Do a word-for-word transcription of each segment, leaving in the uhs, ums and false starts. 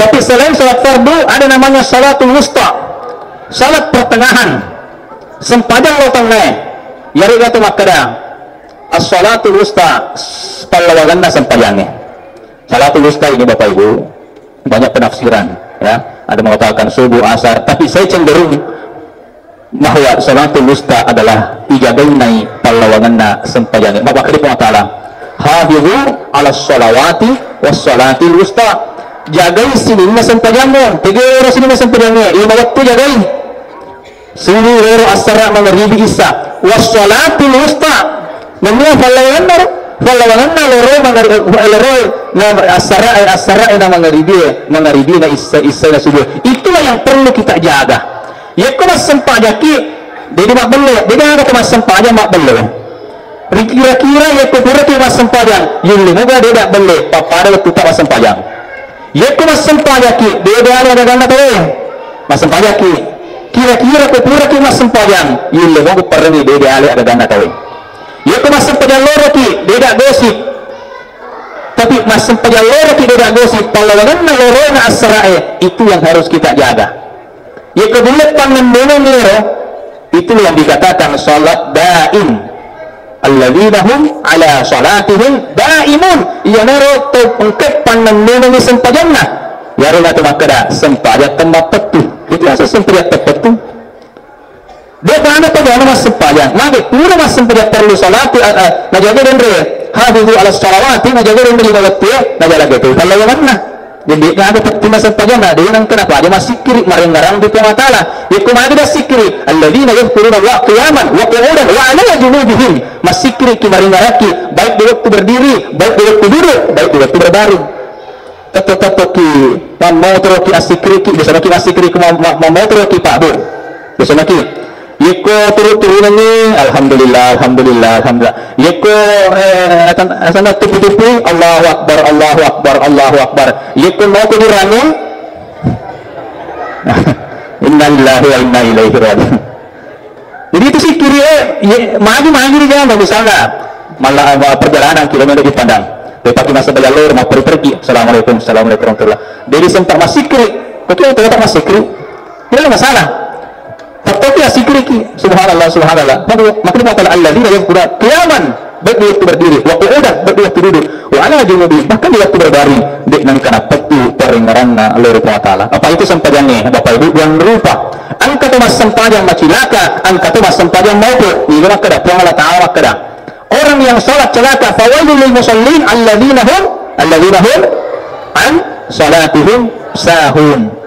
Tapi selain salat fardu, ada namanya salatul wusta, salat pertengahan, sempajang lao tengngae. Iyarega tu makkeda, as-salatul wusta, pallawangenna sempajangnge. Salatul wusta ini, Bapak Ibu, banyak penafsiran, ya. Ada mengatakan subuh, asar, tapi saya cenderung bahwa salatul wusta adalah ijagainnai pallawangenna sempajangnge. Makkeda Puang Allah Ta'ala, "Hafizu ala salawati was salatil wusta." Jagai sininna sempajangnge. Tegero sininna sempajangnge. Lima wettu jagai. Subuh, loro, assara, mangaribi, isya. Was salatil wusta. Nennia pallawangenna, pallawangenna loro mangari-, eh, loro na assara, eh, assara, eh, na mangaribi, eh, mangaribi na isya, isya na subuh. Itulah yang perlu kita jaga. Yekko massempajaki, de' mabbelle, de' gaga to massempajang mabbelle. Rikira-kira yekko puraki massempajang, yulle moga de' mabbelle, pappada wettutta massempajang. Yekko massempajaki, de' ale agaganna tauwe. Massempajaki. Kira-kira ko puraki massempajang, yulle moga perrengi de' ale agaganna tauwe. Yekko massempajang loroki, de' gosip. Tapi massempajang loroki de' gosip, pallawangenna lorona assarae, itu yang harus kita jaga. Yekko bulle pannennungengngi ero, itu yang dikatakan salat daim. Alladzina hum ala salatihim daimun. Iyanaro tau engka pannennungengngi sempajanna. Iyaro natu makkeda sempajang temmappettu. Itu asa sempajang teppettu. De' gaga pajana massempajang. Magi pura massempajang perlu salati, a, a, najaga denre. Hafizu ala salawati, najaga denre lima wettu, najaga tu pallawangenna. Jadi, de' gaga penting massempajang, na de' nengka napaja massikkiri, marengngerang ri Puang Allah Ta'ala. Yekko magi massikkiri, alladzina yadzkuruna Allaha qiyaman wa qu'udan wa ala junubihim. Massikkiriki, marengngerakki, baik di waktu berdiri, baik di waktu duduk, baik di waktu berbaring. Tetto-tettoki mammotoroki assikkiriki, biasa maki massikkiriki ma-, ma-, mammotoroki, Pak, Bu. Biasa maki. Yekko turu-turunengngi, alhamdulillah, alhamdulillah, alhamdulillah. Yekko, eh, atan-, asanna tupu-tupu, Allahu Akbar, Allahu Akbar, Allahu Akbar. Yekko moko dirangi, innalillahi wa inna ilaihi raji'un. Jadi itu sikkiri, eh, ye, maju-maju di jalan, misalnya, malah, eh, perjalanan kilometer di Padang. Tapi pakai masa bayar lor, mau pergi-pergi. Assalamualaikum, assalamualaikum warahmatullah. Jadi sempat massikkiri. Oke, itu tetap massikkiri. Tidak ada masalah. Tapi ya sikriki, subhanallah, subhanallah. Maka, maka dia mengatakan, "Alladzina yadzkuruna qiyaman," baik di waktu berdiri, "wa qu'udan," baik di waktu duduk, "wa ala junubihim," bahkan di waktu berbaring, de' nengka nappettu parengngeranna lao ri Puang Allah Ta'ala. Apa itu sempajangnge, Bapak Ibu? Jangan lupa, engka to massempajang macilaka, engka to massempajang mogok. Niga makkeda Puang Allah Ta'ala, makkeda, orang yang salat celaka, "Fawailul lil musallin, alladzina hum, alladzina hum an salatihim sahun."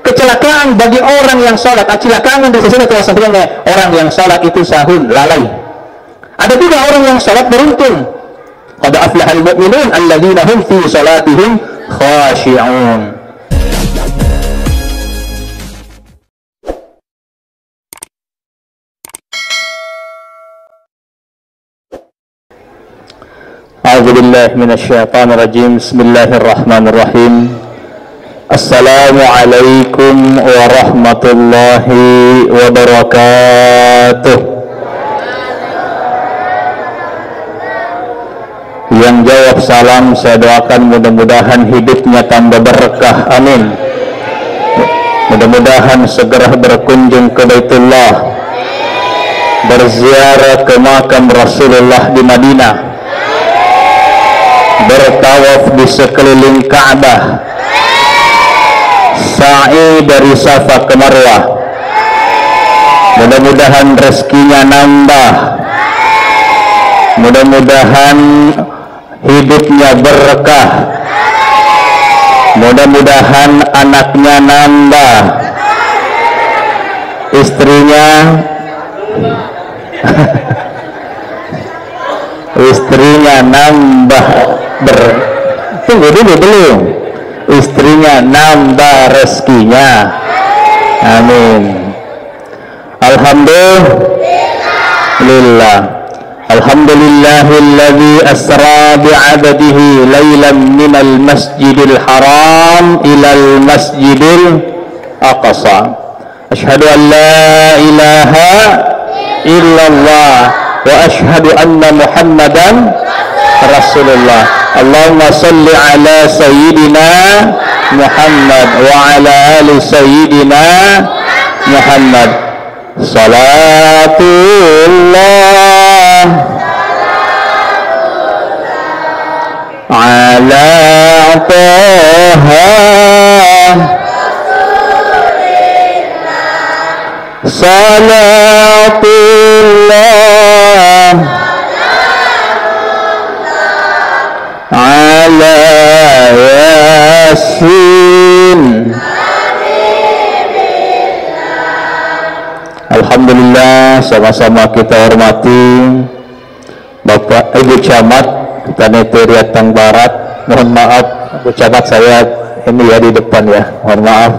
Kecelakaan bagi orang yang salat, acilakangan di sisi Allah Subhanahu wa Ta'ala, orang yang salat itu sahun, lalai. Ada juga orang yang salat beruntung. Qad aflahal mu'minun alladzina hum fi salatihim khashi'un. A'udzubillahi minasyaitonirrajim. Bismillahirrahmanirrahim. Assalamualaikum warahmatullahi wabarakatuh. Yang jawab salam, saya doakan mudah-mudahan hidupnya tambah berkah. Amin. Mudah-mudahan segera berkunjung ke Baitullah, berziarah ke makam Rasulullah di Madinah, bertawaf di sekeliling Ka'bah, sa'i dari Safa ke Marwah. Mudah-mudahan rezekinya nambah. Mudah-mudahan hidupnya berkah. Mudah-mudahan anaknya nambah. Istrinya, istrinya nambah ber-, tunggu dulu, belum. Istrinya nambah rezekinya. Amin. Alhamdulillah. Alhamdulillahilladzi asra bi'abdihi lailan minal masjidil haram ilal masjidil aqsa. Asyhadu an la ilaha illallah wa asyhadu anna Muhammadan Rasulullah. Allahumma salli ala sayyidina Muhammad wa ala ali sayyidina Muhammad. Salatullah ala Taha. Salatullah ala Yasin. Alhamdulillah, sama-sama kita hormati Bapak, Ibu Camat, Tanete Riatang Barat. Mohon maaf, Bu Camat, saya ini ya di depan ya. Mohon maaf.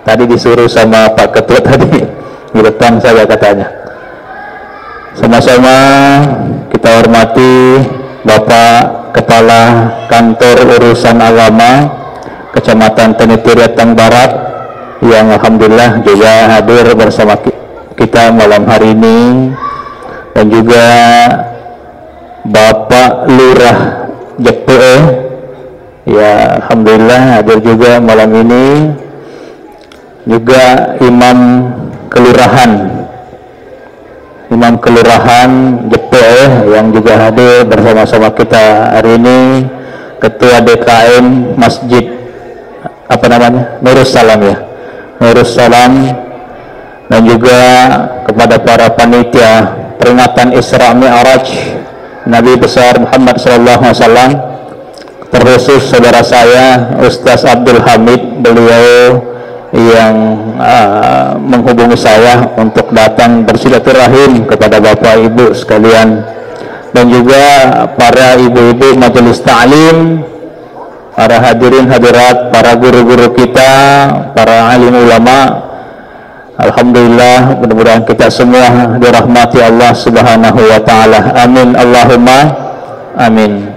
Tadi disuruh sama Pak Ketua tadi. Di depan saya katanya. Sama-sama kita hormati Bapak Kepala Kantor Urusan Agama Kecamatan Tanete Riatang Barat yang alhamdulillah juga hadir bersama ki-, kita malam hari ini, dan juga Bapak Lurah Jeppe, ya, alhamdulillah hadir juga malam ini. Juga Imam Kelurahan, Imam Kelurahan Jeppe, eh, yang juga hadir bersama-sama kita hari ini, Ketua D K M Masjid, apa namanya, Nurus Salam, ya, Nurus Salam, dan juga kepada para panitia peringatan Isra Mi'raj Nabi besar Muhammad sallallahu alaihi wasallam, terkhusus saudara saya Ustaz Abdul Hamid, beliau yang, ah, menghubungi saya untuk datang bersilaturahim kepada Bapak Ibu sekalian, dan juga para ibu-ibu majelis taklim, para hadirin hadirat, para guru-guru kita, para alim ulama. Alhamdulillah, mudah-mudahan kita semua dirahmati Allah Subhanahu wa Ta'ala. Amin, Allahumma amin.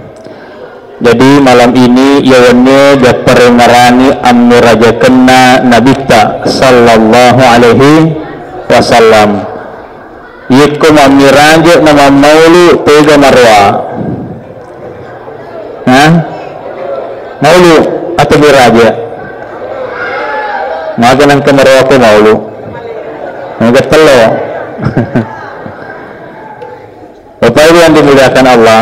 Jadi, malam ini, iya wennie japparengngerani ammirajakenna Nabitta sallallahu alaihi wasallam. Yekko mammiraje na mammaulu, tega maroa? Hah? Maulu atau miraje? Maga nangka maroa ko maulu? Maga tello. Bapak Ibu yang dimuliakan Allah,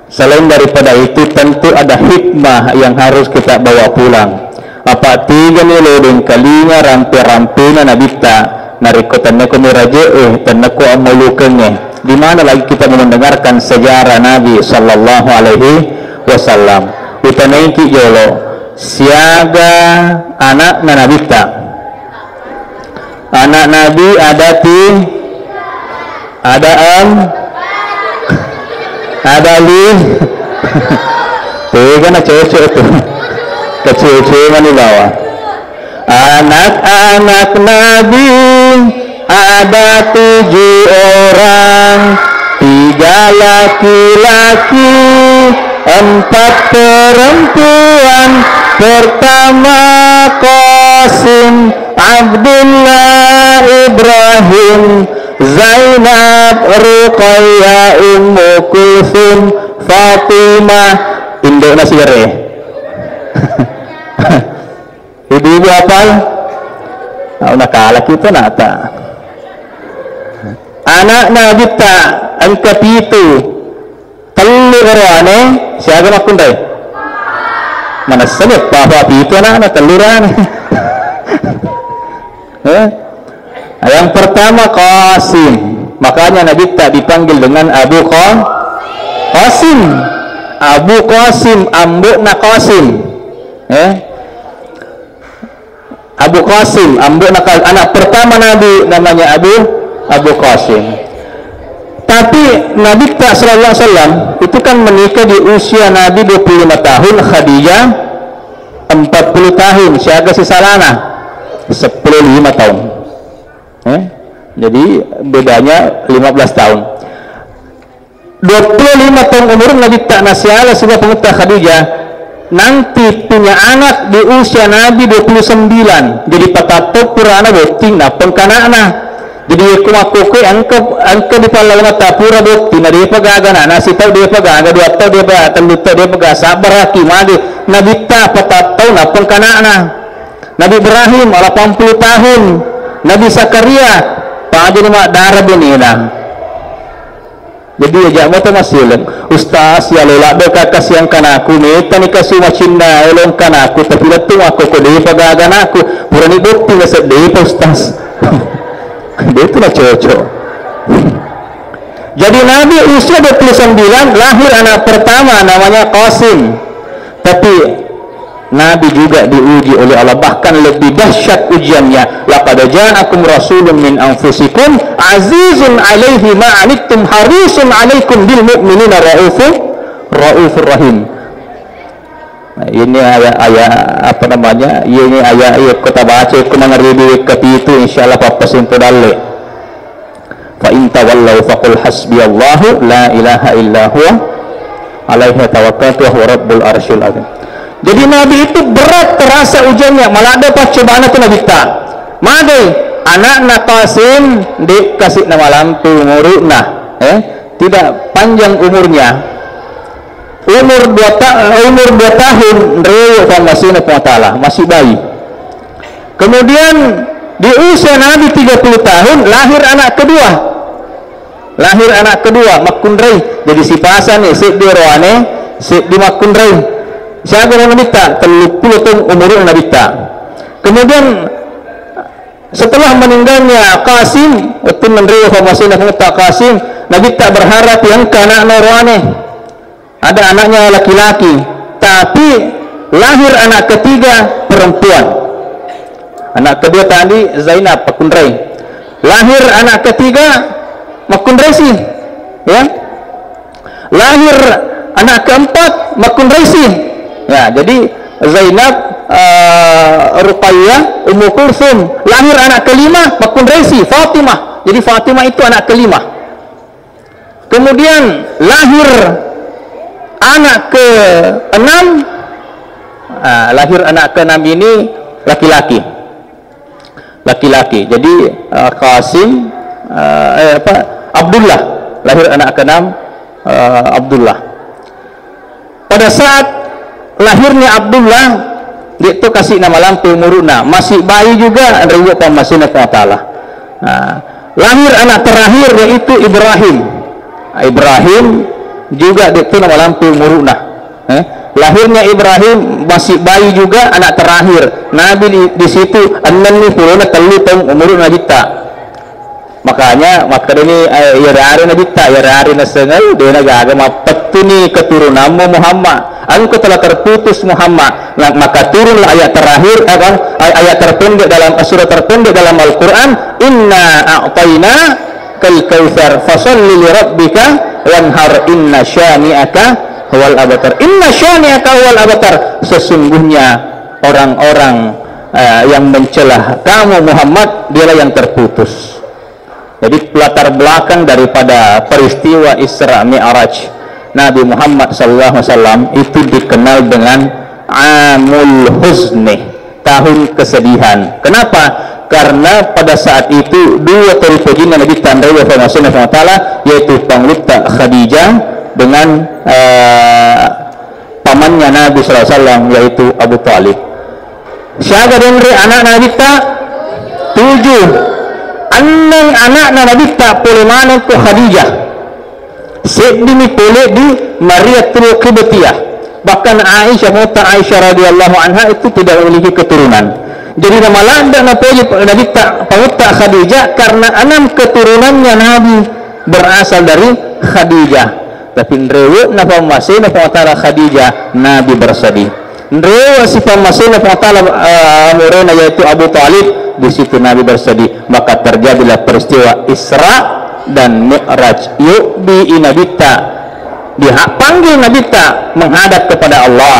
selain daripada itu, tentu ada hikmah yang harus kita bawa pulang. Apa tigani lo dengkalinga rampe-rampena Nabitta, narekko tennako miraje'e, tennako ammulukengnge. Di mana lagi kita mau mendengarkan sejarah Nabi sallallahu alaihi wasallam? Utanaiki jolo, siaga anakna Nabitta. Anak Nabi ada ti-, ada em-, ada li-, tega na cocok tu. Kecil-kecil mani bawa. Anak-anak Nabi ada tujuh orang, tiga laki-laki, empat perempuan. Pertama Qasim, Abdullah, Ibrahim, Zainab, Ruqayyah, Ummu Kulsum, Fatimah. Indokna sigare. Ibu-ibu apal? Nah, nakala kita nata. Anak Nabitta engka pitu. Tellu oroane, siaga makkunrai? Manessani papa pitu anakna, tellu rane. Eh? Yang pertama Qasim. Makanya Nabitta dipanggil dengan Abu Qa-, Qasim. Abu Qasim, ambokna Qasim. Eh? Abu Qasim, ambokna Qa-, anak pertama Nabi namanya Abu, Abu Qasim. Tapi Nabitta sallallahu alaihi wasallam itu kan menikah di usia Nabi dua puluh lima tahun, Khadijah empat puluh tahun, siaga sisalana? Sepuluh lima tahun. Eh? Jadi bedanya lima belas tahun. Dua puluh lima tahun umur Nabitta nasiala sibawa pangetta Khadijah, nanti punya anak di usia Nabi dua puluh sembilan. Jadi patattong purana botting nappa engka anakna. Jadi, yekko makkokkoe engka, engka di pallawangatta pura botting, na depa gaga, na nasitau depa gaga, dua tau depa, tellu tau depa gaga, sabbaraki magi Nabitta, patattau nappa engka ana'na. Nabi Ibrahim, lapan puluh tahun. Nabi Zakaria, pajani maddara benena. Jadi, aja' moto masileng, "Ustaz, ya lo ladde' ka kasi engka anakku, metani kasi macinna elo engka anakku, tapi lettu makkokkoe depa gaga anakku, purani botting seddepa, Ustaz." Dia itu lah cocok. Jadi, Nabi usia dua puluh sembilan, lahir anak pertama namanya Qasim. Tapi Nabi juga diuji oleh Allah, bahkan lebih dahsyat ujiannya. "Laqad ja'akum rasulun min anfusikum azizun alaihi ma anittum harisun alaikum bil mu'minina raufur, raufur rahim." Nah, ini ayat-ayat, apa namanya, ini ayat, iya, kota baca, kemangaribi, kepitu, insyaallah, papa simpu dalle. "Fa in tawallau faqul hasbiyallahu la ilaha illa huwa alaihi tawakkaltu wa huwa rabbul arsyil azim." Jadi, Nabi itu berat terasa ujiannya, maladde paccobana tu Nabitta. Magai, anakna Qasim, de' kasi namalampe umuru'na, eh, tidak panjang umurnya. Umur dua ta-, umur dua tahun, rewe pammasena Puang Ta'ala, masih bayi. Kemudian di usia Nabi tiga puluh tahun, lahir anak kedua. Lahir anak kedua, makkunrai. Jadi sipasang ni, seddi oroane, seddi makkunrai. Siaga ro Nabitta? Telluppulo taung umur Nabitta. Kemudian setelah meninggalnya Qasim, wettunna nrewe pammasena Puang Ta'ala Qasim, Nabitta berharap yang ke anak oroane. Ada anaknya laki-laki, tapi lahir anak ketiga perempuan. Anak kedua tadi Zainab, pakkunrai. Lahir anak ketiga, makkunrai si. Ya. Lahir anak keempat, makkunrai si. Ya, jadi Zainab, eh, Ruqayyah, Ummu Kulsum. Lahir anak kelima, makkunrai si, Fatimah. Jadi Fatimah itu anak kelima. Kemudian lahir anak keenam, ah, lahir anak keenam ini laki-laki. Laki-laki. Jadi, ah, Qasim, ah, eh, apa, Abdullah. Lahir anak keenam, ah, Abdullah. Pada saat lahirnya Abdullah, de' to kasi namalampe umuru'na, masih bayi juga, nrewe pammasena Puang Ta'ala. Nah, lahir anak terakhir yaitu Ibrahim. Ibrahim juga de' to namalampe umuru'na. Eh, lahirnya Ibrahim masih bayi juga, anak terakhir. Nabi di, di situ enneng ni pulona tellu taung umur Nabitta. Makanya, makkedani, eh, iyarari Nabitta, iyarari nasengau, de' nagaga, mappettuni keturunanmu Muhammad. Engkau telah terputus Muhammad. Nah, maka turunlah ayat terakhir, apa, ay-, ayat terpendek dalam, surah terpendek dalam Al-Quran, "Inna a'taina kal kautsar, fasalli li rabbika wanhar, inna syani'aka huwal abtar." Inna syani'aka huwal abtar. Sesungguhnya orang-orang, eh, yang mencela kamu Muhammad, dialah yang terputus. Jadi, latar belakang daripada peristiwa Isra Mi'raj Nabi Muhammad sallallahu alaihi wasallam itu dikenal dengan Amul Huzni, tahun kesedihan. Kenapa? Karena pada saat itu dua tau ripojinna Nabitta, nrewe pammasena Puang Ta'ala, yaitu Pangulutta Khadijah dengan, eh, pamannya Nabi sallallahu alaihi wasallam, yaitu Abu Thalib. Siaga denre anakna Nabitta? Tujuh. Enneng anakna Nabitta pole maneng ko Khadijah. Seddimi pole di Mariatul Qibtiyah. Bahkan Aisyah, Muta Aisyah radhiyallahu anha itu tidak memiliki keturunan. Jadi, namaladde napoji Nabitta, Pangulutta Khadijah karena enam keturunannya Nabi berasal dari Khadijah. Tapi nrewe'na pammasena Puang Ta'ala Khadijah, Nabi bersedih. Nrewe' si pammasena Puang Ta'ala, eh, amurena yaitu Abu Thalib, di situ Nabi bersedih. Maka terjadilah peristiwa Isra dan Mi'raj. Yobbi i Nabitta, dipanggil Nabitta menghadap kepada Allah.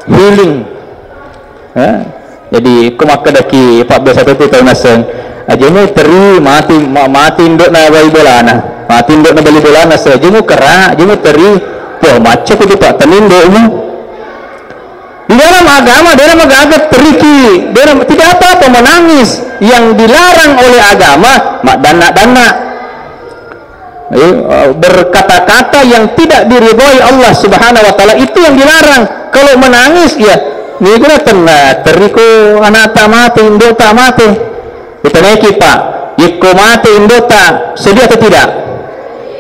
Healing. Eh? Jadi, ko makkedaki, pabbiasa tu tau naseng, "Aja muteri, mati, ma-, mati indo'na bali bolana. Mati indo'na bali bolana, se-, aja mukera, aja muteri." Wah, macca ko tu, Pak, teni indo'mu. Di dalam agama, dalam agama teriki, dalam, tidak apa-apa menangis. Yang dilarang oleh agama, maddanna-danna. Eh, berkata-kata yang tidak diridhoi Allah Subhanahu wa Ta'ala, itu yang dilarang. Kalau menangis, ya, ini guna tenna, teriko anata mate, indota mate. Ditanaiki, Pak, yekko mate indota, sedih atau tidak?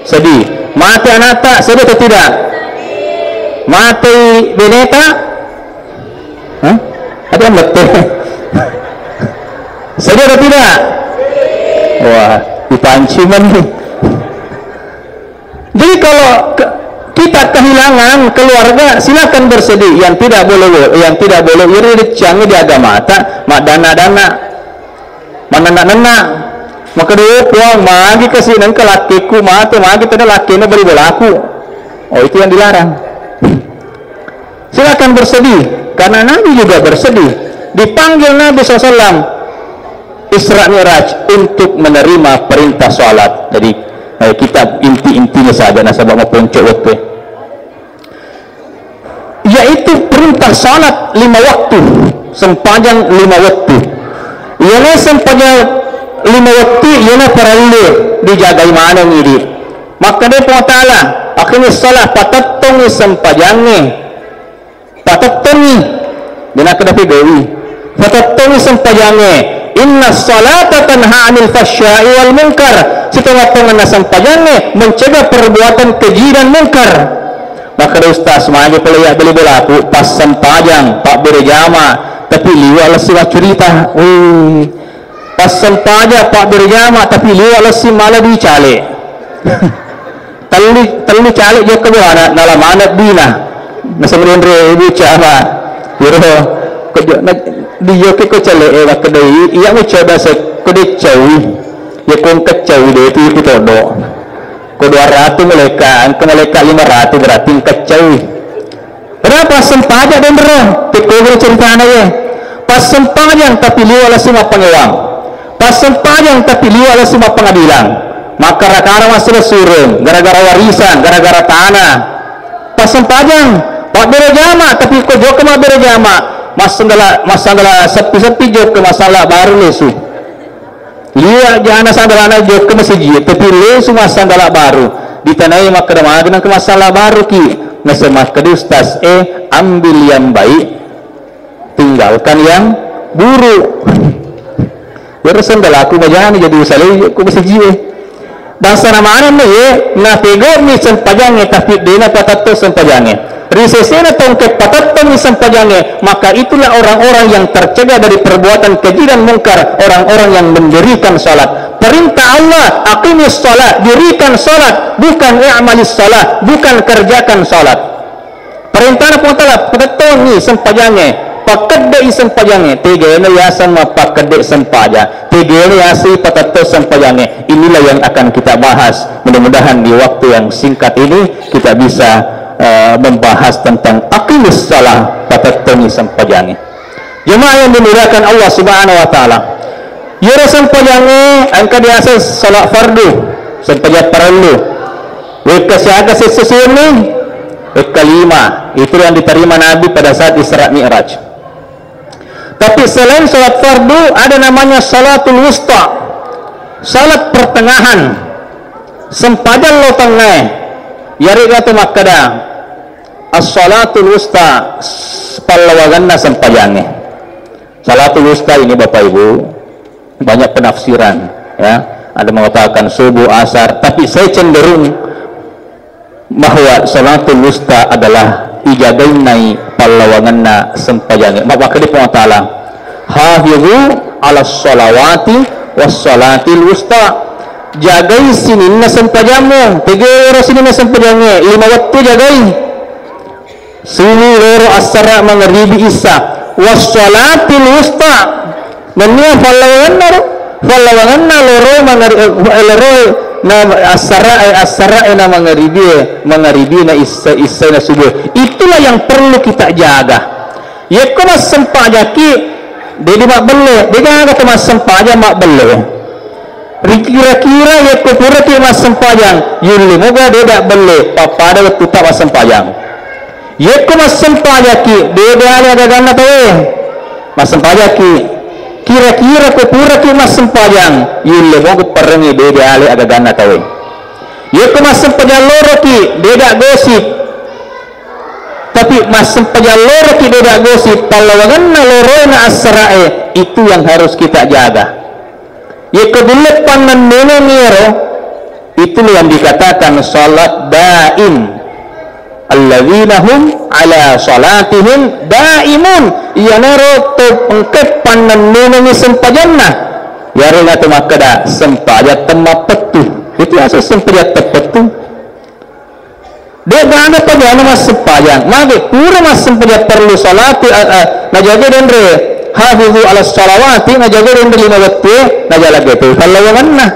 Sedih. Mate anata, sedih atau tidak? Mate beneta? Hah? Ada yang betul? Sedih atau tidak? Wah, dipanci meni. Jadi kalau ke-, kita kehilangan keluarga, silakan bersedih. Yang tidak boleh, yang tidak boleh iri, dicang di agamata, madana-dana. Manenna-nenna. Makkeda, "Oh, Puang, magi kasi nengka lakkeku mate, magi tena lakkena bali bolaku." Oh, itu yang dilarang. Silakan bersedih, karena Nabi juga bersedih. Dipanggil Nabi sallallahu alaihi wasallam Isra Mi'raj untuk menerima perintah salat. Jadi, eh, kita inti-intinya saja, nasaba maponco wettu. Yaitu perintah salat lima waktu, sempajang lima waktu. Iyana sempajang lima waktu, iyana parellu dijagai maneng idi. Makkeda Puang Ta'ala, "Aqimis shalah," patettongi sempajangnge. Patettongi. Dena kada pegawi. Patettongi sempajangnge. "Inna salata tanha 'anil fahsya'i wal munkar." Sitonga-tonganna sempajangnge mencegah perbuatan keji dan mungkar. Makkeda ustaz, magi pole ya beli bolaku, pas sempajang, pabbere jama, tapi liwa lessi maccurita. Wih, pas sempajang, pabbere jama, tapi liwa lessi mala dui cale. Tellu, tellu cale jokka buana, nala maneng duina. Naseng renre ibu cama. Iro, ko jo-, na, di yoke ko cale e, makkeda i, iya mu coba se, ko de cawi. Ya ko engka cawi de tu iku todo. Ko dua ratus malaikat, engka malaikat lima ratus berarti engka cawi. Padahal pas sempajang denro, pekko guru ceritana ye. Pas sempajang tapi liwa lessi mappangewang. Pas sempajang tapi liwa lessi mappangadilang. Makkara-kara massala sureng, gara-gara warisan, gara-gara tanah. Pas sempajang, pabbere jama, tapi ko jokka mabbere jama, massanggala, massanggala seppi-seppi jokka, massanggala baru lesu. Liwa jana sanggalana jokka masiji, tapi lesu massanggala baru. Ditanai makkeda, "Magi nengka massanggala baru ki?" Naseng makkeda ustaz, "Eh, ambil yang baik, tinggalkan yang buruk." Iyaro sanggalaku majani jadi usalai ko masiji e. Bangsana manenna ye, napegomi sempajangnge, tapi dena patetto sempajangnge. Ri sesena tongke patettomi sempajangnge, maka itulah orang-orang yang tercegah dari perbuatan keji dan mungkar, orang-orang yang mendirikan salat. Perintah Allah, "Aqimis shalah," dirikan salat, bukan "i'malis shalah," bukan kerjakan salat. Parentana Puang Ta'ala, patettongi sempajangnge, pakkedde'i sempajangnge, tegana yaseng mappakkedde sempajang, tegana yaseng patetto sempajangnge. Inilah yang akan kita bahas. Mudah-mudahan di waktu yang singkat ini kita bisa, eh, membahas tentang aqimis shalah, patettongi sempajangnge. Jemaah yang dimuliakan Allah Subhanahu wa Ta'ala, iyaro sempajangnge engka diaseng salat fardu, sempajang parellu. Wekka siaga sessusunni? Wekka lima. Itu yang diterima Nabi pada saat Isra Mi'raj. Tapi selain salat fardu, ada namanya salatul wusta, salat pertengahan, sempajang lo tengngae. Yarega tu makkeda, as-salatul wusta, s-, pallawangenna sempajangnge. Salatul wusta ini, Bapak Ibu, banyak penafsiran, ya. Ada mengatakan subuh, asar, tapi saya cenderung bahwa salatul wusta adalah ijagainnai pallawangenna sempajangnge. Makkeda Puang Ta'ala, "Hafizu ala salawati was salatil wusta." Jagai sininna sempajammu. Tegero sininna sempajangnge, lima wettu jagai. Subuh, loro, assara, mangaribi, issa. Wassalatil wusta. Nennia fallawangenna ro. Fallawangenna loro mangari-, eh, loro na assara, eh, assara, eh, na mangaribi, eh, mangaribi na issa, issa na subuh. Itulah yang perlu kita jaga. Yekko massempajaki, dedi mabbelle, degaga to massempajang mabbelle. Rikira-kira yekko puraki massempajang, yulle moga deda belle, pappada wettutta massempajang. Yekko massempajakki, beda ale agaganna tauwe. Massempajakki, kira-kira ko puraki massempajang, yulle mogo parengngi beda ale agaganna tauwe. Yekko massempajang loroki, beda gosip. Tapi massempajang loroki beda gosip, pallawangenna loroena assarae, itu yang harus kita jaga. Yekko belle pannennungengngi ero, itulah yang dikatakan salat daim. Alladzina hum ala salatihim daimun. Iyanaro to engka pannennungengngi sempajanna. Yarega to makkeda sempajang temmappettu. Itu asal sempajang teppettu. De'gaga pajana massempajang. Magi pura massempajang perlu salati, a, a, najaga denre. Hafizu ala salawati, najaga denre lima wettue, najaga itu pallawangenna.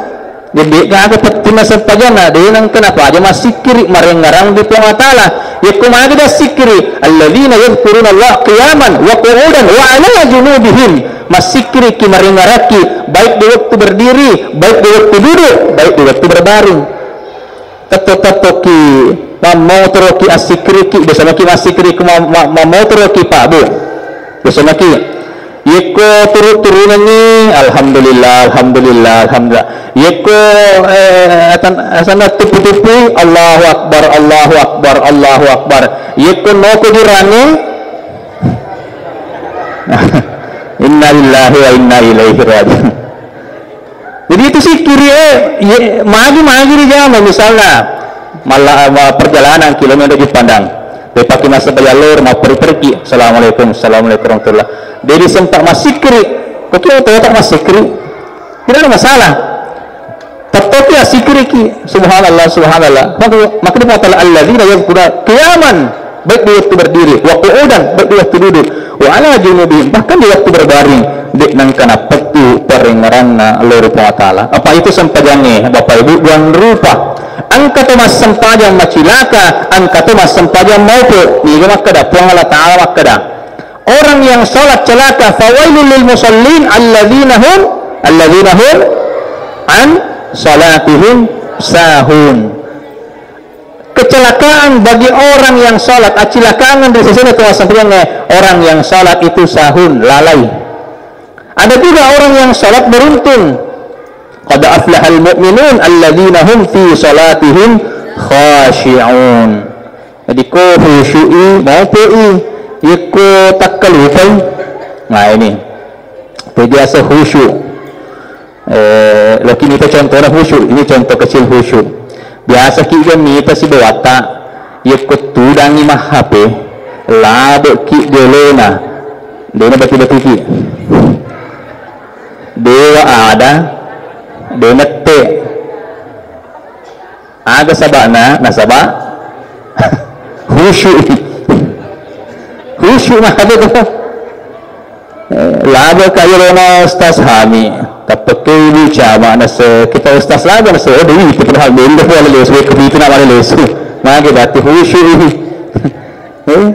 Jadi de'gaga penting massempajang, na de nengka napaja massikkiri, marengngerang di Puang Allah Ta'ala. Yakko magi dassikkiri, alladzina yadzkuruna Allah qiyaman wa qu'udan wa ala junubihim. Massikkiriki, marengngerakki, baik di waktu berdiri, baik di waktu duduk, baik di waktu berbaring. Tetto-tettoki mammotoroki assikkiriki, biasa maki massikkiriki ma-, ma-, mammotoroki, Pak, Bu. Biasa maki. Yekko turu-turunengngi, alhamdulillah, alhamdulillah, alhamdulillah. Yekko, eh, atan-, asanna tupu-tupui, Allahu Akbar, Allahu Akbar, Allahu Akbar. Yekko noko jurangnge, innalillahi wa inna ilaihi raji'un. Jadi itu sikkiri, eh, ye-, magi-magi rijama, misalna, malla-, ma-, perjalanan kilometer di pandang. Depaki massempajang loro, mapperi-periki. Assalamualaikum, assalamualaikum warahmatullah. Jadi sempat massikkiri. Kok kita tak massikkiri? Tidak ada masalah. Tettoki assikkiriki. Subhanallah, subhanallah. Maka, maka dia mengatakan, alladzina yadzkuruna qiyaman. Baik di waktu berdiri, wa qu'udan, baik di waktu duduk, wa ala junubihim, bahkan di waktu berbaring, de nengka napettu parengngeranna lao ri Puang Allah Ta'ala. Apa itu sempajangnge, Bapak Ibu, dua rupa. Engka to massempajang macilaka, engka to massempajang maupe. Niga makkeda Puang Allah Ta'ala makkeda, orang yang salat celaka, fawailul lil musallin, alladzina hum, alladzina hum an salatihim sahun. Kecelakaan bagi orang yang salat, acilakangeng ri sesena tu massempajang, orang yang salat itu sahun, lalai. Ada juga orang yang salat beruntung. Qad aflahal mu'minun alladzina hum fi salatihim khashi'un. Jadi ko khusyu'i, maupe'i, yekko takkalupai. Nah, ini. Itu biasa khusyuk. Eh, loki mita contohna khusyuk, ini contoh kecil khusyuk. Biasa ki ga mita sibawatta, yekko tudangi mahhape, labe ki gelona, dena batu-batu ki. Dewa ada, denette. Aga sabana, nasaba khusyuk. Khusyuk mah kata tu. Eh, labe kaya rona Ustaz Hami. Tappeke ibu cama nase kita Ustaz labe nase, oh, dewi itu padahal benda pole lesu, ke itu nama lesu. Mage dati khusyuk. Eh?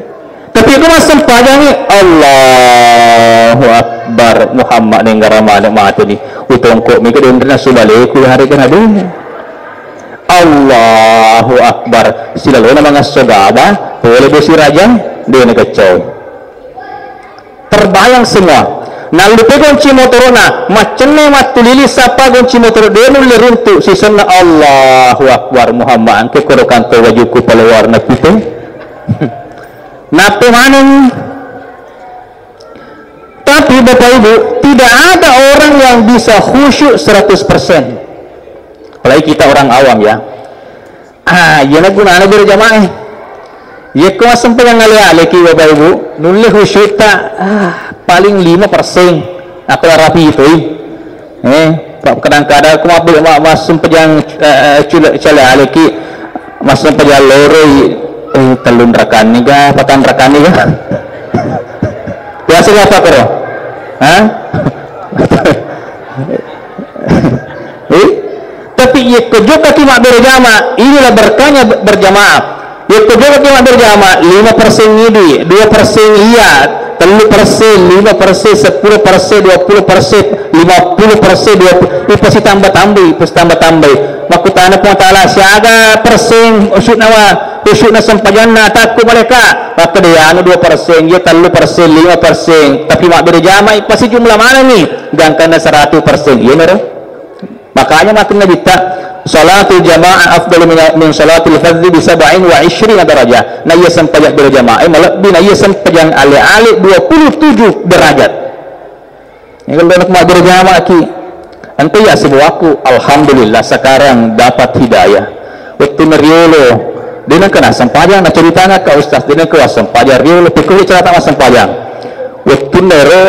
Tapi ko massempajangngi, Allahu Akbar, Muhammad nenggaramane mate ni. Utongko mega denrena subaleku hari kena deh. Allahu Akbar. Silalona mangasso gaba, pole bosi raja, dena keccau. Terbayang semua. Nallupe gonci motorona, maccenne mattulili sappa gonci motoro, de nulle runtu, sisenna Allahu Akbar, Muhammad angke koro kanto wajuku pale warna pute. Nappe maneng. Tapi Bapak Ibu, tidak ada orang yang bisa khusyuk seratus persen. Apalagi kita orang awam ya. Ah, iyana gunana berjamaah. Yekko massempajang ale-aleki Bapak Ibu, nulle khusyukta, ah, paling lima persen. Aku rapi itu. Eh, pa-, kadang-kadang aku mabbe-, ma-, massempajang, eh, eh, cule-, cale aleki, massempajang loroi, eh, tellung rakanni ga, patang rakanni ga? Biasa apa koro? Hah? Eh? Tapi yekko jokaki mabbere jama, inilah berkahnya be-, berjamaah. Yekko jokaki mabbere jama, lima persen idi, dua persen iya, tellu persen, lima persen, seppulo persen, dua puluh persen, lima puluh persen, dua puluh, ipasitambah-tambai, ipasitambah-tambai. Makkutana Puang Ta'ala, siaga persen usut nawa, Khusyukna sempajanna, takku malaika. Makkeda, iya anu dua persen, iya tellu persen, lima persen, tapi mabbere jama'i pasti jumlah manenni gangkanna seratus persen. Iyanaro. Makanya makkeda Nabitta, "Salatul jamaah afdalu min, min salatil fadzi bi sab'in wa isyrina darajah." Na iya sempajang berjamaah malebbi na iya sempajang ale-ale dua puluh tujuh derajat. Ini kalau nak berjamaah ki, ente ya sebuahku, alhamdulillah sekarang dapat hidayah. Wettunna riolo, de nengka sempajang, na ceritana ka ustaz, de nengka sempajang riolo, pikir cerita mas sempajang. Wettunna ero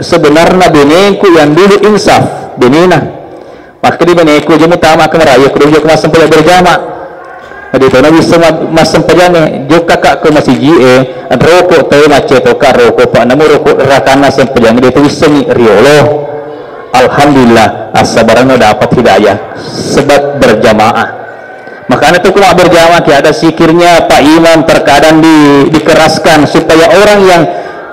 sebenarnya benengku yang dulu insaf, benena. Makkeda benengku, "Aja mutama ke merayu, kudu jokka massempajang berjama." Jadi tona bisa ma-, massempajang e, jokka ka ke masiji e, roko tau macce to ka roko, pa namu roko rakanna sempajang, de tu wissengi riolo. Alhamdulillah, assabaranna dapat hidayah sebab berjamaah. Makanya tuh kalau berjamaah ki ada zikirnya Pak Imam terkadang di-, dikeraskan supaya orang yang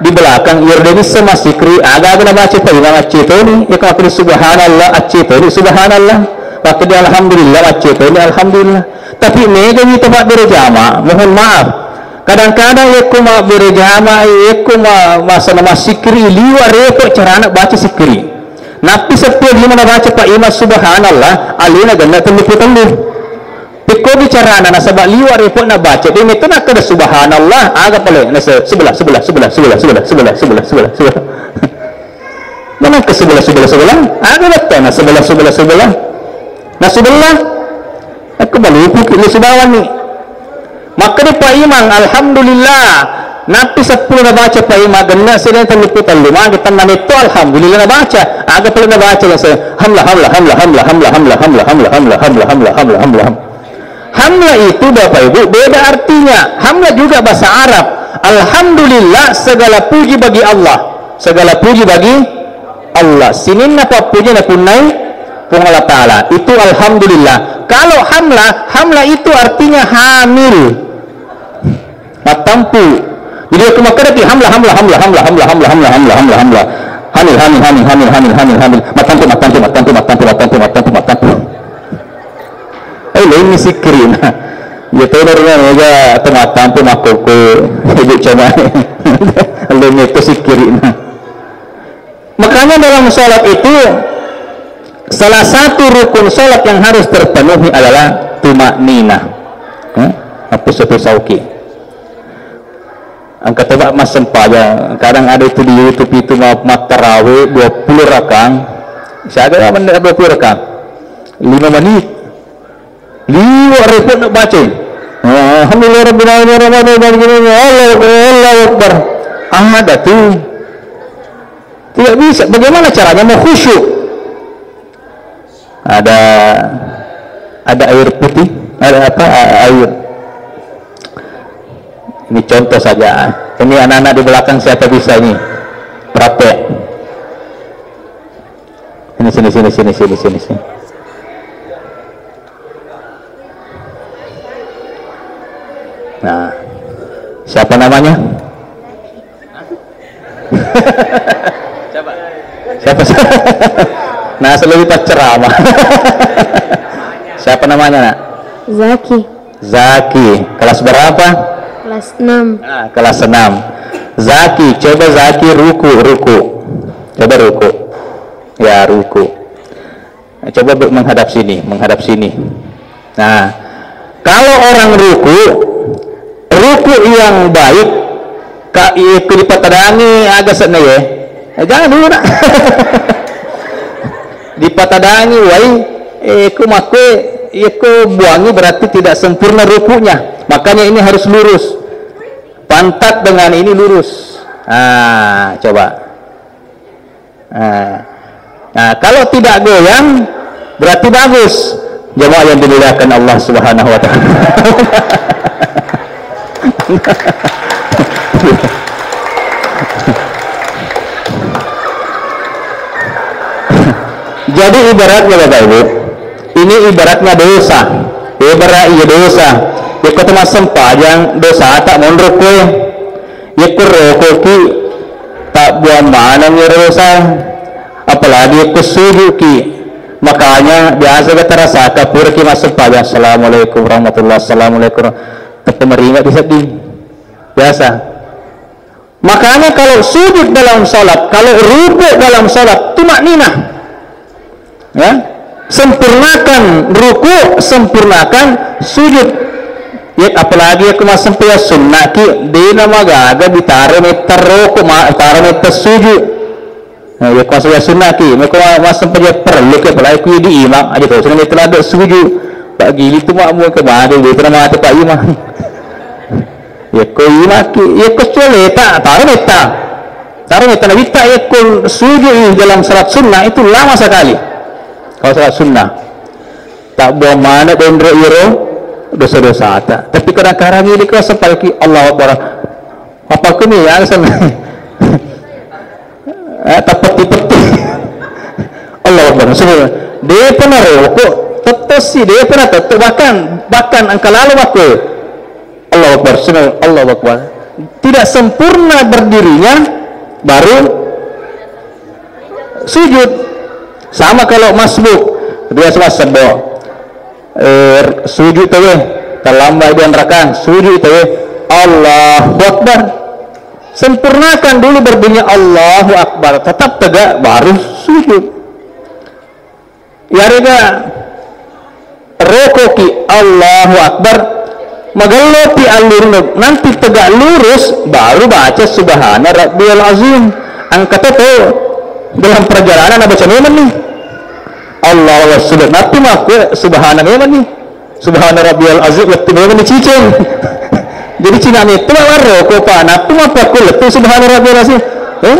di belakang, iya de nisseng massikri, aga-aga nabaca Pak Imam accetoni, iya ko makkeda subhanallah accetoni subhanallah, makkeda alhamdulillah accetoni alhamdulillah. Tapi mega wi tempat berjamaah, mohon maaf. Kadang-kadang yekko mabbere jamaah, yekko ma-, masana massikri, liwa repot carana baca sikri. Nappi seppulo lima nabaca Pak Imam subhanallah, alena genna tellu puluh tellu. Pekko bicarana nasaba liwa repot nabaca, de metto nakkeda subhanallah, aga pale nase sebelah, sebelah, sebelah. Mana ke sebelah, sebelah, sebelah? Aga bettona sebelah, sebelah, sebelah. Na sebelah. Aku balupu ki lu subawanni. Makkeda Pak Imam, alhamdulillah. Nappi seppulo nabaca Pak Imam, genna sedeng tellu puluh tellu, magi tenna metto alhamdulillah nabaca. Aga pale nabaca ya saya. Hamla, hamla, hamla, hamla. Hamla itu Bapak Ibu beda artinya. Hamla juga bahasa Arab. Alhamdulillah, segala puji bagi Allah. Segala puji bagi Allah. Sininna pappuji napunnai Puang Allah Ta'ala. Itu alhamdulillah. Kalau hamla, hamla itu artinya hamil. Mattampu. Jadi aku makkeda ki hamla, hamla, hamla, hamla, hamla, hamla, hamla, hamla, hamla. Hamil, hamil, hamil, hamil, hamil, hamil, hamil. Mattampu, mattampu, mattampu, mattampu, mattampu, mattampu, mattampu. Eh, lainni sikkirina. Iya tona rona mega atau mattampu makkoko ibu cuma. Lainni itu sikkirina. Makanya dalam sholat itu salah satu rukun sholat yang harus terpenuhi adalah tumakninah. Hmm? Apa satu sauki? Engka toba massempajang, kadang ada itu di YouTube itu ma-, mattarawe dua puluh rakang. Siaga ya menit dua puluh rakang? Lima menit. Liwa repot nak baca. Alhamdulillah rabbil alamin arrahmanir rahim maliki yaumiddin Allahu akbar Allahu akbar. Ada tuh. Tidak bisa. Bagaimana caranya mau khusyuk? Ada, ada air putih, ada apa, a-, air. Ini contoh saja. Ini anak-anak di belakang siapa bisa ini? Praktek. Sini, sini, sini, sini, sini, sini, sini. Nah, siapa namanya? Siapa? Siapa? Nah, selalu pas ceramah. Siapa namanya, Nak? Zaki. Zaki, kelas berapa? Kelas enam. Ah, kelas enam. Zaki, coba Zaki ruku, ruku. Coba ruku. Ya, ruku. Nah, coba ber-, menghadap sini, menghadap sini. Nah, kalau orang ruku, ruku yang baik, ka-, iya, ku dipatadangi aga senna ye. Eh, jangan dulu, Nak. Dipatadangi, wai, eh, ku makkue, iya, ku buangi berarti tidak sempurna rukunya. Makanya ini harus lurus. Pantat dengan ini lurus. Ah, coba. Nah, nah, kalau tidak goyang, berarti bagus. Jemaah yang dimuliakan Allah Subhanahu wa Ta'ala. Jadi, ibaratnya, Bapak Ibu, ini ibaratnya dosa. Ibarat iya dosa. Iya kota massempajang, dosa tak monrok kue. Yekko rokoki, tabbuang maneng iyaro dosa. Apalagi yekko sujuki. Makanya biasa kita rasakan puraki massempajang, "Assalamualaikum warahmatullahi, assalamualaikum." Teppa meringa di sedding. Biasa. Makanya kalau sujud dalam salat, kalau ruku dalam salat, tumakninah. Ya. Sempurnakan ruku, sempurnakan sujud. Ya, apalagi yakko massempajang sunnah ki, dena magaga ditaro metta roko, ma-, taro metta sujud. Nah, yakko massempajang sunnah ki, mekko ma-, massempajang perlu ki, apalagi ku di imam, aja to, sunnah metta ladde sujud. Pak Gili tu makmum ke bade, dia pernah mati Pak Imam. Yakko imaki, yakko coleta, taro metta. Taro metta nabitta yakko sujud dalam salat sunnah itu lama sekali. Kalau salat sunnah, tak buang mana dendro iro dosa-dosata. Tapi kadang-kadang ini kau sampai ki Allahu Akbar. Apa kuni ya sana? Eh, tapetti-petti. Allahu Akbar. Subhanallah. Dia pernah rokok, tetap sih, dia pernah tetap bahkan bahkan angka lalu waktu. Allahu Akbar, subhanallah, Allahu Akbar. Tidak sempurna berdirinya, baru sujud. Sama kalau masbuk, dia sama sebo. Eh, sujud tawe, terlambat dia rakaat, sujud tawe. Allahu Akbar. Sempurnakan dulu berdirinya Allahu Akbar, tetap tegak, baru sujud. Yarega rokoki Allahu Akbar, magellopi allurunna, nanti tegak lurus, baru baca Subhana Rabbiyal Azim. Angka to dalam perjalanan baca memang nih. Allahu Akbar, nanti makku Subhana memang nih. Subhana Rabbiyal Azim, lettu memang nih cicing. Jadi cina itu warro, ko pa, nanti makku lettu Subhana Rabbiyal Azim. Eh?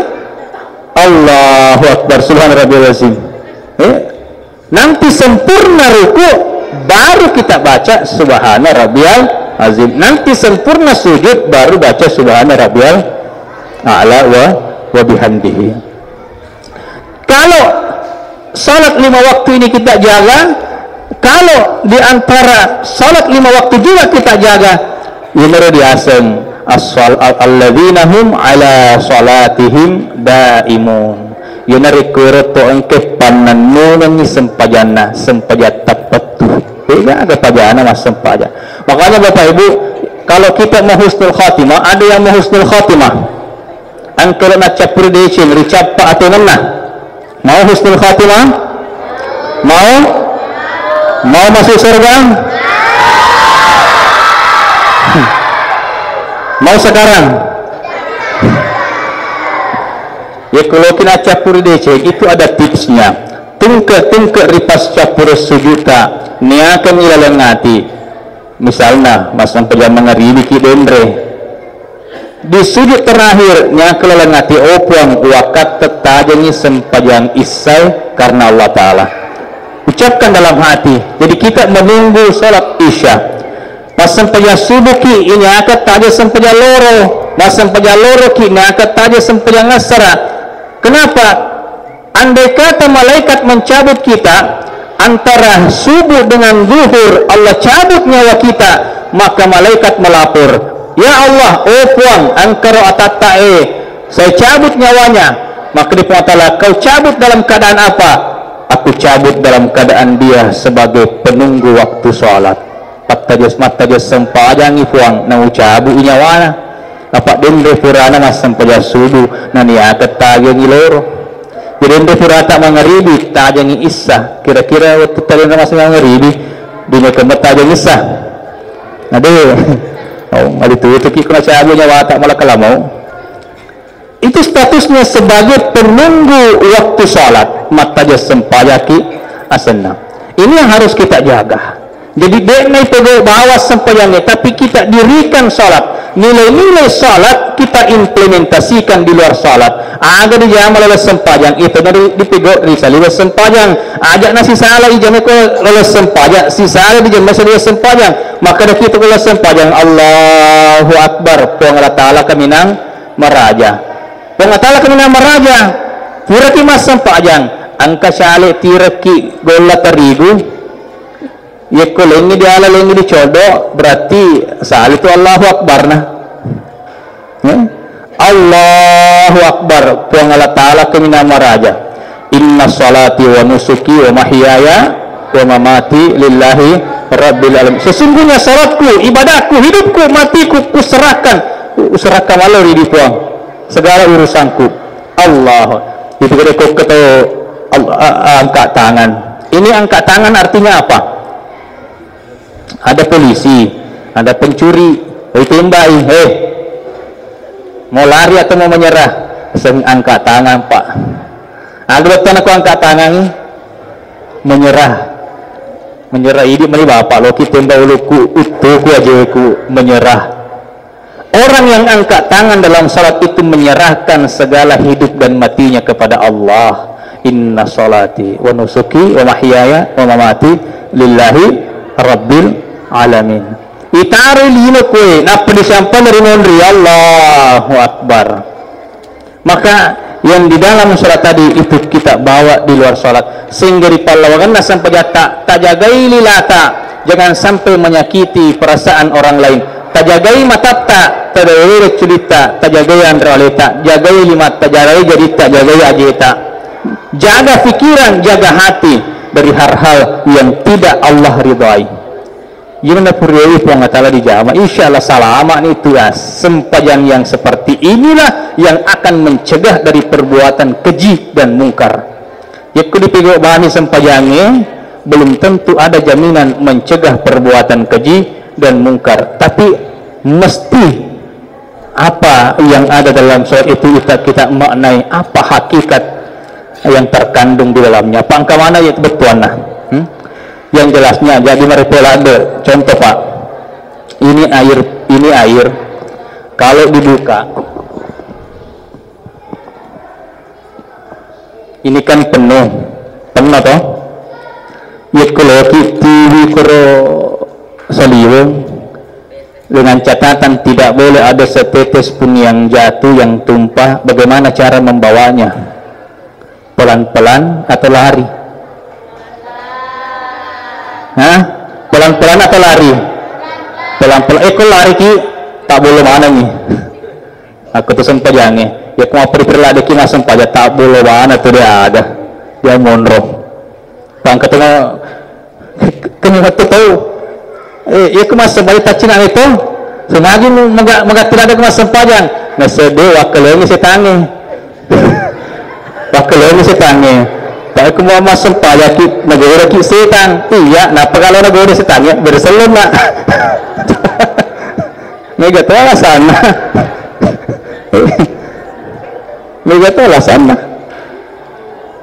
Allahu Akbar, Subhana Rabbiyal Azim. Eh? Nanti sempurna ruku, baru kita baca Subhana Rabbiyal Azim. Nanti sempurna sujud, baru baca Subhana Rabbiyal A'la wa, wa bihamdihi. Kalau salat lima waktu ini kita jaga, kalau di antara salat lima waktu juga kita jaga, ini diaseng as-sal-, al-, alladzina hum ala salatihim daimun. Iyanarikkuro to engke pannennungengngi sempajanna, sempajang tappettu. Degaga pajana massempajang. Makanya Bapak Ibu, kalau kita mau husnul khatimah, ada yang mau husnul khatimah. Engka lo naccappuri deceng, ricappa atengenna. Mau husnul khatimah? Mau? Mau masuk surga? Mau sekarang? Ya, kalau kina cappuri deceng, itu ada tipsnya. Tungke-tungke ripas cappuri sujuta, niakan ilaleng ati. Misalna, massempajang mangaribi ki denre. Di sujud terakhir, niakan ilaleng ati, "Oh Puang, wakatta tajengi sempajang isai karena Allah Ta'ala." Ucapkan dalam hati. Jadi kita menunggu salat isya. Massempajang subuh ki, ini akan taja sempajang loro. Massempajang loro ki, ini akan taja sempajang asara. Kenapa? Andai kata malaikat mencabut kita, antara subuh dengan zuhur, Allah cabut nyawa kita, maka malaikat melapor, "Ya Allah, oh Puang, engkaro atatta e, saya cabut nyawanya." Maka di Puang Ta'ala, "Kau cabut dalam keadaan apa?" "Aku cabut dalam keadaan dia sebagai penunggu waktu sholat." Pattajes-, mattajes sempajangi Puang, naucabu i nyawana. Apa denre purana massempajang subuh, naniaga tajengi loro. Jadi denre purata mangaribi, tajengi issa. Kira-kira waktu tajengi massempajang mangaribi, dunia kemet tajeng issa. Aduh, oh, mali tutuki kuna cabu nyawata malah kalamau. Itu statusnya sebagai penunggu waktu salat, mattaja sempajaki asenna. Ini yang harus kita jaga. Jadi, de'na ipegau bawa sempajangnya, tapi kita dirikan salat. Nilai-nilai salat kita implementasikan di luar salat. Aga dijama laleng sempajang, itu dari dipegau di saliweng sempajang. Aja nasisala ijama ko laleng sempajang, sisala dijama saliweng sempajang. Maka ada kita laleng sempajang, Allahu Akbar, Puang Allah Ta'ala kaminang maraja. Puang Allah Ta'ala kaminang maraja, puraki massempajang, engka cale tireki golla tarigu, yekko lengngi diala lengngi dicodo, berarti sali tu Allahu Akbar na. Ya. Allahu Akbar, Puang Allah Ta'ala kaminang maraja. Inna salati wa nusuki wa mahyaya wa mamati lillahi Rabbil alamin. Sesungguhnya salatku, ibadahku, hidupku, matiku, kuserahkan, kuserahkan malau ri Puang segala urusanku. Allah. Itu kada kau ketahu Allah, a- a- angkat tangan. Ini angkat tangan artinya apa? Ada polisi, ada pencuri, ditembai, "Hei, mau lari atau mau menyerah?" Seng angkat tangan, Pak. Aku betul aku angkat tangan, menyerah. Menyerah, idi meni bapak loki tembak uluku, uttuku ajeku, menyerah. Orang yang angkat tangan dalam salat itu menyerahkan segala hidup dan matinya kepada Allah. "Inna salati wa nusuki wa mahyaya wa mamati lillahi rabbil alamin." Itaroi lino koe, nappa disampana ri monri, Allahu Akbar. Maka yang di dalam salat tadi itu kita bawa di luar salat. Sehingga ri pallawangenna sempajatta, tajagai lilata, jangan sampai menyakiti perasaan orang lain. Tajagai matatta, tajagai culitta, tajagai anre aleta, jagai limatta, jagai jaritta, jagai ajeta. Jaga pikiran, jaga hati dari hal-hal yang tidak Allah ridhai. Iyana puriai Puang Allah Ta'ala dijama, insya Allah salama ni itu ya. Sempajang yang seperti inilah yang akan mencegah dari perbuatan keji dan mungkar. Yakko dipego bani sempajange, belum tentu ada jaminan mencegah perbuatan keji dan mungkar. Tapi mesti apa yang ada dalam surat itu kita, kita maknai, apa hakikat yang terkandung di dalamnya. Pangkamana ya bettuanna. Hmm? Yang jelasnya, jadi mereka ladde. Contoh, Pak, ini air, ini air. Kalau dibuka, ini kan penuh, penuh toh. Yakko loki tiwi koro saliweng, dengan catatan tidak boleh ada setetes pun yang jatuh, yang tumpah. Bagaimana cara membawanya? Pelan-pelan atau lari? Hah? Pelan-pelan atau lari? Pelan-pelan. Eh, kok lari ki? Tak boleh mana nih? Aku tuh sempajange. Ya, aku mau pergi lagi ki, mas sempaja tak boleh mana tuh dia ada. Dia monro. Bang ketemu Kene wettu tau, eh, iya ku massempajang taccinangnge to, semagi mu-, mega-, megatti ladde ku massempajang, nasaba wakkalengi setangnge. Wakkalengi setangnge. Tapi ku mau massempajang ki, nagoraki setang. Iya, nappa kalau nagoda setangnge, beresellenna. Mega to alasanna. Mega to alasanna.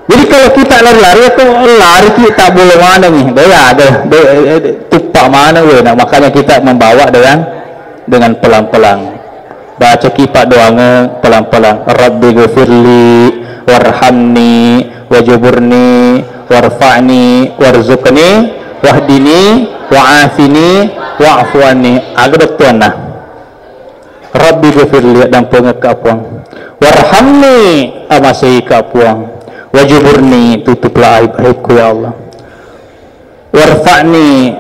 Jadi kalau kita lari-lari, aku lari ki tak boleh mana nih, deh ya, deh, deh, eh, tupak mana gue. Nah, makanya kita membawa dengan, dengan pelan-pelan. Baca ki pak doangnya pelan-pelan. Rabbi gfirli warhamni wajuburni warfa'ni warzuqni wahdini wa'afini wa'fu anni. Aga bettuanna. Rabbi ghfirli, dampengekka Puang. Warhamni, amaseika Puang. Wajuburni, tutuplah aib-aibku ya Allah. Warfa'ni,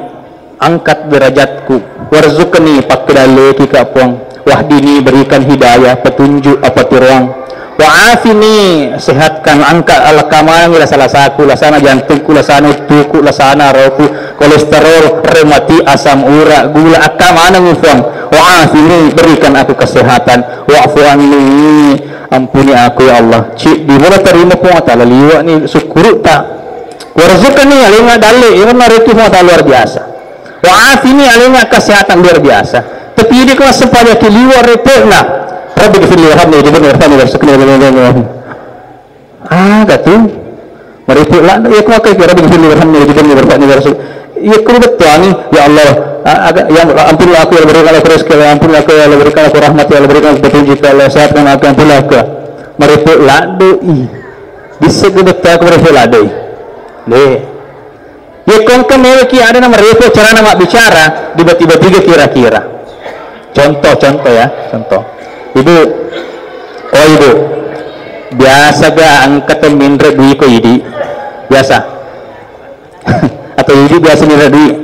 angkat derajatku. Warzuqni, pakkedallekika Puang. Wahdini, berikan hidayah, petunjuk, apa tiroang. Wa'afini, sehatkan, angkat, alakamangi lasa-lasaku, lasana jantungku, lasana uttuku, lasana rohku, kolesterol, rematik, asam urat, gula, akamanangi Puang. Wa'afini, berikan aku kesehatan. Wa'fu anni, ampuni aku ya Allah. Ci, di mana terima Puang Ta'ala liwa'ni sukkurutta. Warzuqni, alenga dalle, imanna rezeki Puang Ta'ala luar biasa. Wa'afini, alenga kesehatan luar biasa. Tapi ini kau sempat liwa repotna. Rabbi ghfirli warhamni wajburni warfa'ni warzuqni. Aga tu. Maripu ladde, iya ku makkeda, Rabbi ghfirli warhamni wajuburni warfa'ni warzuq. Iya ku bettuangi, ya Allah, a-, aga, ya, ampunilah aku, ya Allah, berikan aku rezeki, ya Allah, ampunilah aku, ya Allah, berikan aku rahmat, ya Allah, berikan aku petunjuk, ya Allah, sehatkan aku, ampunilah aku. Maripu ladde i. Bisa ku bettuangi maripu ladde i. Deh. Iya ku engka meweki ada nama maripu carana mabbicara, tiba-tiba tiga kira-kira. Contoh, contoh ya, contoh. Ibu, oh ibu, biasa ga engka to minre dui ko idi? Biasa? Atau idi biasa minre dui?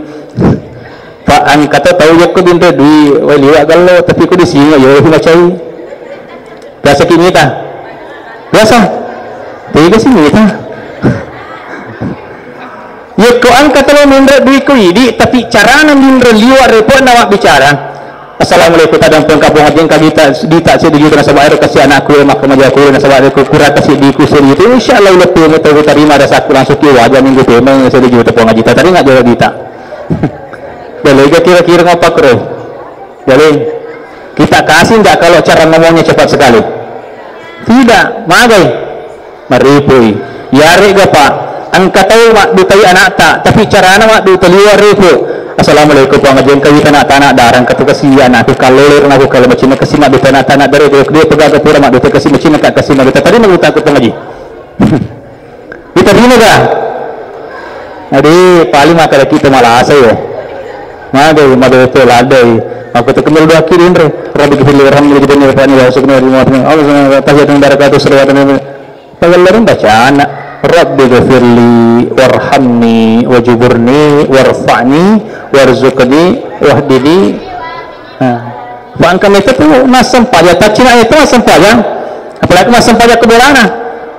Pak, engka to tau yakko minre dui, wai liwa gallo, tapi ko di singa, yo, macai. Biasa ki mita? Biasa? Tega si mita? Yakko Engka tolo minro dui ko idi, tapi carana minro liwa' repo' na mabbicara. Assalamualaikum, tadampeng kapong ajeng kagita dita seddi juta nasaba' ero kasi anakku, maka majaku nasaba' ero kurang kasi diku seddi juta. Insyaallah uleppe' mo tau tarima ada saku langsung ki waja minggu pemeng seddi juta pong ajita. Tadi nggak jawab dita. Bale ga kira-kira ngapa kro? Jadi, kita kasih nggak kalau cara ngomongnya cepat sekali? Tidak, magai. Maripui. Yaregga, Pak, engka tau maddutai anakta, tapi carana maddutai liwa' repo'. Assalamualaikum, Puang Ajeng, kawita anak tanah darang katu kasi anakku kallolero naku kalau macinna kasi maddutai anak tanah dari dia dia pegaga pura maddutai kasi macinna ka kasi maddutai tadi mau takut Puang Haji. Kita dino ga? Ade, paling makkeda kita malasa ya. Magai, magai to ladai. Aku tu kembali dua kiri, Indra. Rabbi gfirli warhamni wa jibni wa fa'ni wa asukni wa jibni wa Allah subhanahu wa ta'ala. Tahiyatun barakatuh salawatun. Pagallareng bacana. Rabbi gfirli warhamni wajuburni warfa'ni warzuqni wahdini. Nah, fa engka metta tu massempajang, taccina itu massempajang. Apalagi massempajang ke bolana.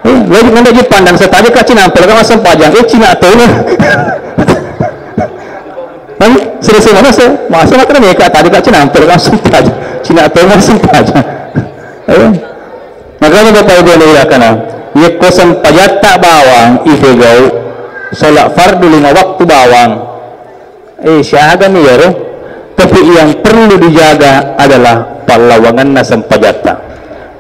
Eh, wajib nanda ji pandang setaja ka cina, apalagi massempajang. Eh, cina tu. Kan, serius mana se? Masa makan mereka tadi ka cina, apalagi massempajang. Cina tu massempajang. Eh, makanya Bapak Ibu yang dimuliakan, yekko sempajatta bawang, ifegau, sholat fardu lima waktu bawang. Eh, siagami iyaro. Tapi yang perlu dijaga adalah pallawanganna sempajatta.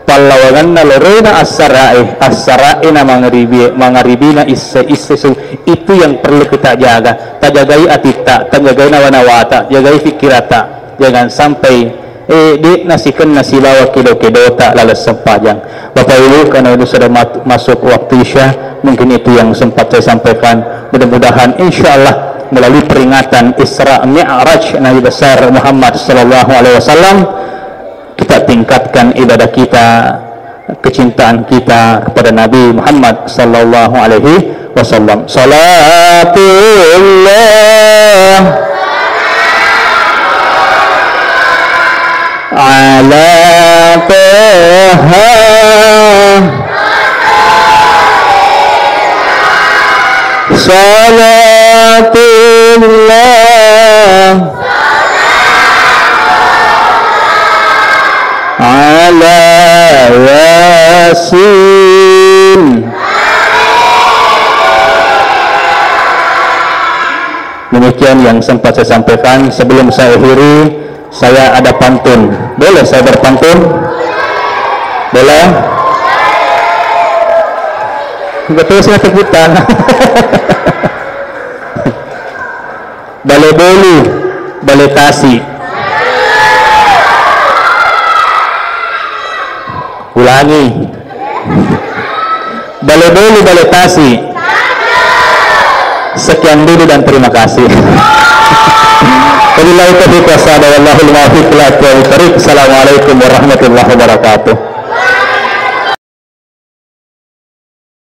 Pallawanganna lorena assarae, assarae na mangaribie, mangaribina isse, isse su. Itu yang perlu kita jaga. Tajagai atitta, tajagai nawa-nawata, jagai pikkiratta. Jangan sampai Eh, de'na sikenna sibawa kedo-kedota laleng sempajang. Bapak Ibu, karena ini sudah mat-, masuk waktu Isya, mungkin itu yang sempat saya sampaikan. Mudah-mudahan, insya Allah, melalui peringatan Isra Mi'raj Nabi besar Muhammad sallallahu alaihi wasallam, kita tingkatkan ibadah kita, kecintaan kita kepada Nabi Muhammad sallallahu alaihi wasallam. Salatullah ala Taha. Salatullah ala Yasin. Demikian yang sempat saya sampaikan. Sebelum saya akhiri, saya ada pantun. Boleh saya berpantun? Boleh? Betul, saya tepuk tangan. Bale Bolu, Bale Tasi. Ulangi. Bale Bolu, Bale Tasi. Sekian dulu dan terima kasih. Wabillahi taufiq was hidayah, wallahul muwaffiq ila aqwamit thariq. Assalamualaikum warahmatullahi wabarakatuh.